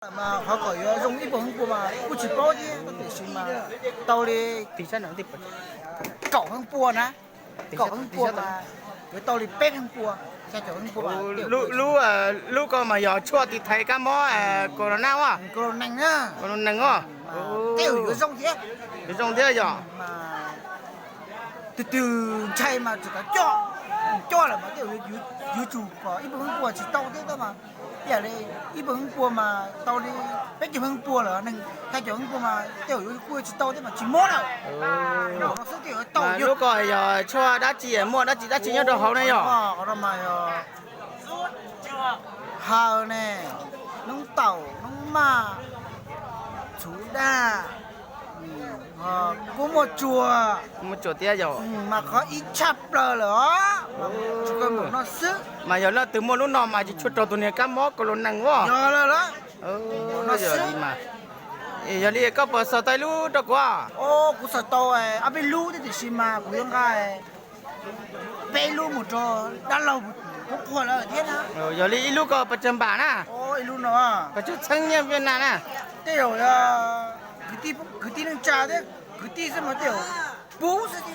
Mas qhov kom yuav zoo ib puas feeb pua mas kuj tsis paub thiab, tiam sis mas tau li kaum feeb pua na, kaum feeb pua mas yuav tau li peb feeb pua, xya caum feeb pua. Lub, lub ko mas yog tshuaj tiv thaiv kab mob corona os. Corona os. Tej yuav zoo thiab. Yuav zoo thiab yog. Tus twg ntshai mas txawm coj, coj lawm mas tej yuav tsum kom ib puas feeb pua tsis tau thiab tab mas. Ib yam li ib puas feeb pua mas tau li peb caug feeb pua lawm, nees xya caum feeb pua mas tej yuav kuj tsis tau thiab mas tsis mob lawm. Lub ko yog tshuaj dab tsi, muaj dab tsi dab tsi nyob rau hauv ne yog? Qhov no mas yog haw ne, noob taum, noob maj, txhuv daj, kuj muaj tsuag. Muaj tsuag thiab yog. Mas qhov ib tshaj plaws lawm os, tsis kawg npaum no xwb. Mas yog leej twg muaj lub no mas tsis tshua raug tus niag kab mob corona os. Yog lawm. Yog li koj puas xaws tau ib lub rau kuv? Kuv xaws tau ob peb lub thiab tiam sis mas kuv yuav nqa peb lub mus rau dab laug pub qhuas lawm thiab na. Yog li ib lub ko pes tsawg npam na? Pes tsawg txheeb nyiaj Viaj Nam na? Tej zaum kwv tij neej tsa thiab kwv tij xwb mas tej zaum pub xwb.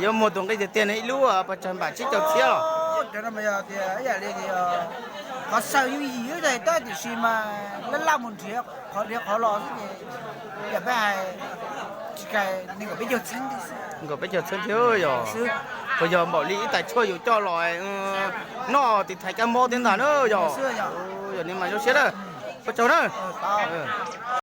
Yuav muag tus nqi tiag tiag ne ib lub pes tsawg npam tsib caug txhiab los? Cov no mas yog tias ib yam li qhov xaws yeej yim ib daim tab tiam sis mas laj laj mus nrhiav qhov nrhiav qhov los xwb ces yam peb hais tsis kais nees nkaum peb caug txheeb thiab xwb. Nkaum peb caug txheeb thiab yog. Puas yog npaum li ib tais tshuaj yus coj los noj tiv thaiv kab mob thiab ntag na yog? Yog li mas zoo siab na. Ua tsaug na.